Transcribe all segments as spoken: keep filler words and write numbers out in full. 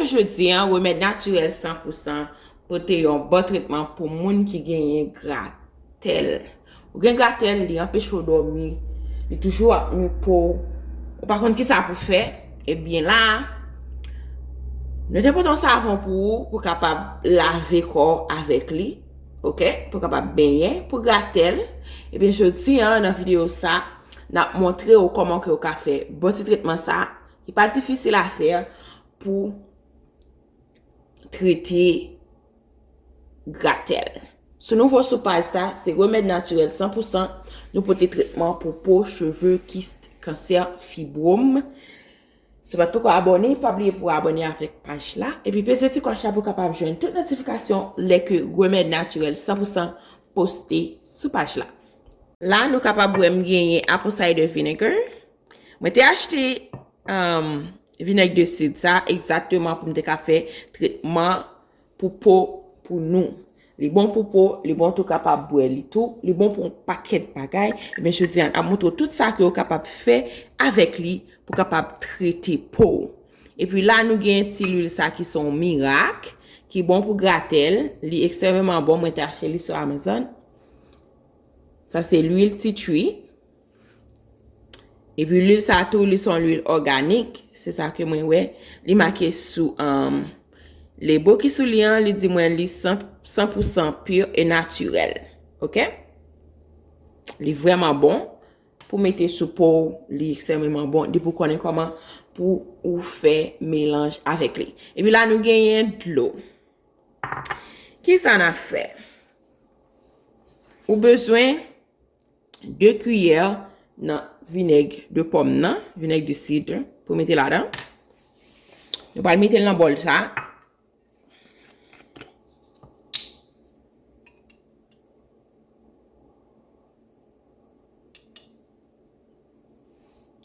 Jodi a, remèd natirèl san pou san pote yon bon tretman pou moun ki genyen gratèl. Ou gen gratèl, li anpeche w dòmi, li toujou ap nwi po w, ou pa konn kisa pou fè, ebyen la, nou te pote yon savon pou ou, pou w kapab lave kò w avèk li, oke? Pou w kapab benyen, pou gratèl. Ebyen, jodi a, nan videyo sa, n ap montre w kòman ke w ka fè bon ti tretman sa, ki pa difisil a fè, pou trete gratèl. Si w nouvo sou paj sa, se remèd natirèl san pou san, nou pote tretman pou po, cheve, kis, kansè, fibwòm. Si w pa t poko abòne, pa bliye pou w abòne avèk paj la. Epi peze ti klòch la pou w kapab jwenn tout notifikasyon lè ke remèd natirèl san pou san poste sou paj la. La, nou kapab wè m genyen apple cider vinegar. Mwen te achte, um, vinèg de sid sa egzakteman pou m te ka fè tretman pou po pou nou. Li bon pou po, li bon tou kapab bwè li tou, li bon pou yon pakèt bagay. Ebyen, jodi a, n ap montre w tout sa ke w kapab fè avèk li pou kapab trete po w. Epi la, nou gen ti lwil sa ki se yon mirak, ki bon pou gratèl, li ekstrèmeman bon, mwen te achte li sou Amazon. Sa se lwil tea tree. Epi lwil sa tou, li se yon lwil òganik, se sa ke mwen wè. Li make sou, um, lebo ki sou li an, li di mwen li san, san pou san pur e natirèl. Oke? Li vrèman bon pou mete sou po w, li ekstrèmeman bon. Depi w konnen kòman pou ou fè melanj avèk li. Epi la, nou genyen dlo. Kisa n ap fè? Ou bezwen de kiyè nan vinèg de pòm nan, vinèg de sid, pou mete ladan. Nou pral mete l nan bòl sa.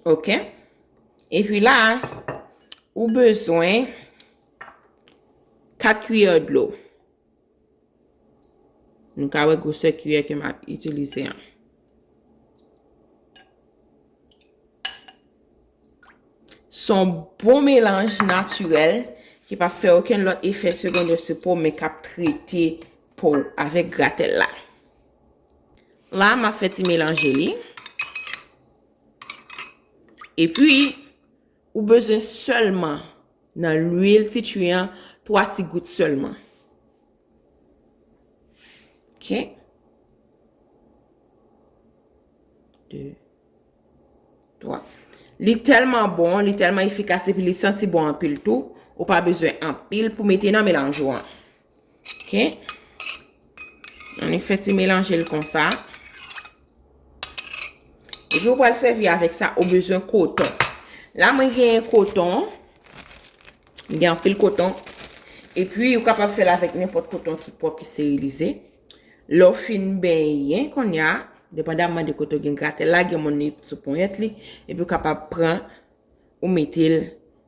Oke. Epi la, ou bezwen kat kiyè dlo. Nou ka wè gwosè kiyè ke m ap itilize an. Se yon bon melanj natirèl ki p ap fè okenn lòt efè segondè sou po, men k ap trete po avèk gratèl la. La, m ap fè ti melanje li. Epi, ou bezwen sèlman nan lwil tea tree an, twa ti gout sèlman. Oke. De, twa. Li tèlman bon, li tèlman efikas, epi li santi bon anpil tou. Ou pa bezwen anpil pou mete nan melanj ou an. Oke. Ann fè ti melanje l konsa. Epi ou pral sèvi avèk sa, ou bezwen koton. La, mwen genyen koton. M gen anpil koton. Epi, ou kapab fè l avèk nenpòt koton ki pwòp, ki sterilize. Lè w fin benyen kounye a, depandamman de kote w gen gratèl la, gen moun li sou ponyèt li, epi ou kapab pran ou mete l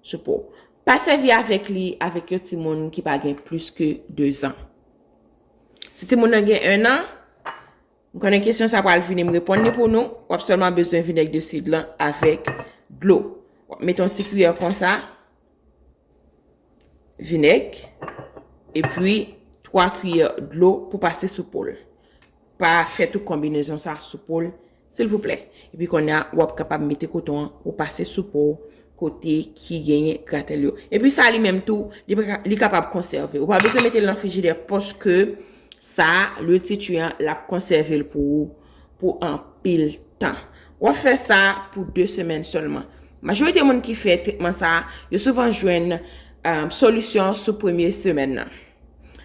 sou po. Pa sèvi avèk li avèk yon timoun ki pa gen plis ke de zan. Si timoun nan gen en an, m konnen kesyon sa pral vini, m reponn li pou nou. W ap sèlman bezwen vinèg de sid lan avèk dlo. W ap mete yon ti kiyè konsa. Vinèg, epi twa kiyè dlo pou pase sou po l. Pa fè tout konbinezon sa sou po l, silvouplè. Epi kounye a, w ap kapab mete koton an, ou pase sou po w, kote ki genyen gratèl yo. Epi sa li menm tou, li pa ka, li kapab konsève. Ou pa bezwen mete l nan frijidè paske sa, lwil tea tree an, l ap konsève l pou ou pou anpil tan. W ap fè sa pou de semèn sèlman. Majorite moun ki fè tretman sa, yo souvan jwenn, um, solisyon sou premye semèn nan.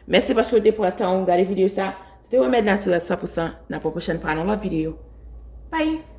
Mèsi paske w te pran tan w gade videyo sa. Se te remèd natirèl san pou san. N ap wè pwochèn fwa nan lòt videyo. Bye!